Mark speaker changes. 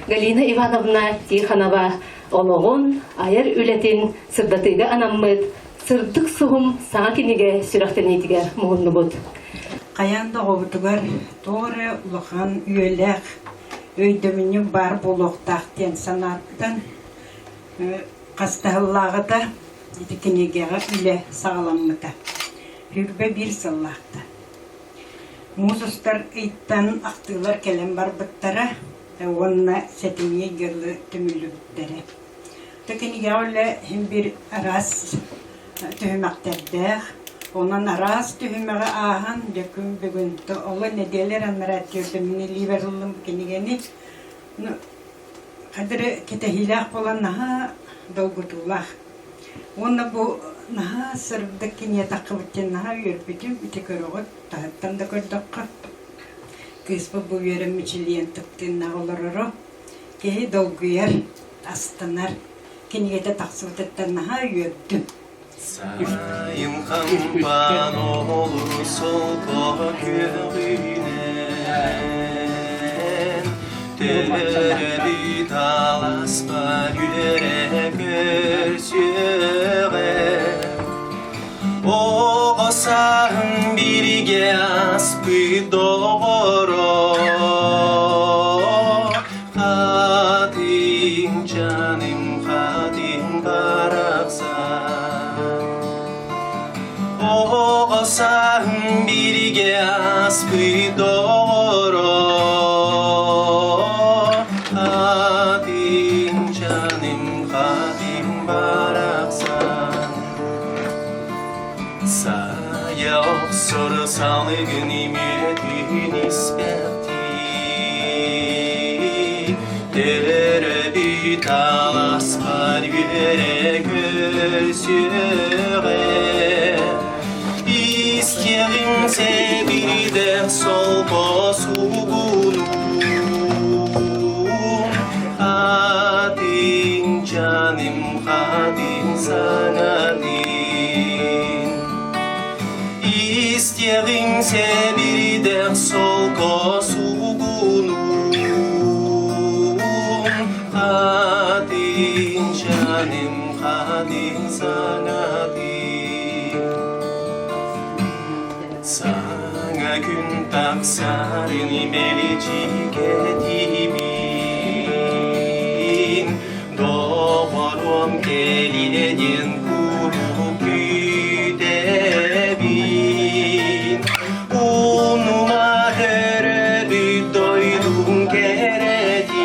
Speaker 1: Галина Ивановна Тихонова олоҕун, айар үлэтин сырдатыыга анаммыт «Сырдык суһум» саҥа кинигэ сүрэхтэниитигэр муһуннубут.
Speaker 2: Хайаан да оҕобутугар туох эрэ улахан үйэлээх өйдөбүнньүк баар буолуохтаах диэн санааттан хастаһыллааҕыта ити кинигэҕэ үлэ саҕаламмыта. 21 сыллаахта. Муус устар ыйтан ахтыылар кэлэн барбыттара уонна сэтинньи дьылы түмүллүбүттэрэ. Ити кинигэҕэ үлэ иһин биир араас түһүмэхтэрдээх. Онон араас түһүмэҕи ааһан дьэ күн бүгүн оло нэдиэлэ эрэ анараа өттүгэр мин илиибэр ыллым кинигэни. Хадыры кэтэһиилээх буолан наһаа долгутуулаах. Уонна бу наһаа сырдык киниэтаххыбыт диэн наһаа үөрбүтүм. Ити көрөҕүт, таһыттан да көрдөххө. Кыыспыт бу үөрэн мичилийэн тыптыыннаах олороро. Киһи долгуйар, астынар. Кинигэтэ тахсыбытыттан наһаа үөрдүм.
Speaker 3: Сайын хампаан олус солко күөҕүнэн Төрөбүт аласпар үөрэ көрсүөҕэ Оҕо сааһым бииргэ ааспыт доҕоро Хатыҥ чаным хатыҥ барахсан Оҕо сааһым бииргэ ааспыт доҕоро Хатыҥ чаным хатыҥ барахсан Сайа охсор салгын мүөтүн испэхтии Төрөбүт аласпар үөрэ көрсүөҕэ Истиэҕиҥ сэбирдэх солко суугунуун Хатыҥ чаным хатыҥ саҥатын Истиэҕиҥ сэбирдэх солко суугунуун Хатыҥ чаным хатыҥ саҥатын Саҥа күн тахсарын мэлдьи Доҕоруом кэлиэ диэн куруук күүтэбин. Унума төрөөбүт дойдум кэрэтин.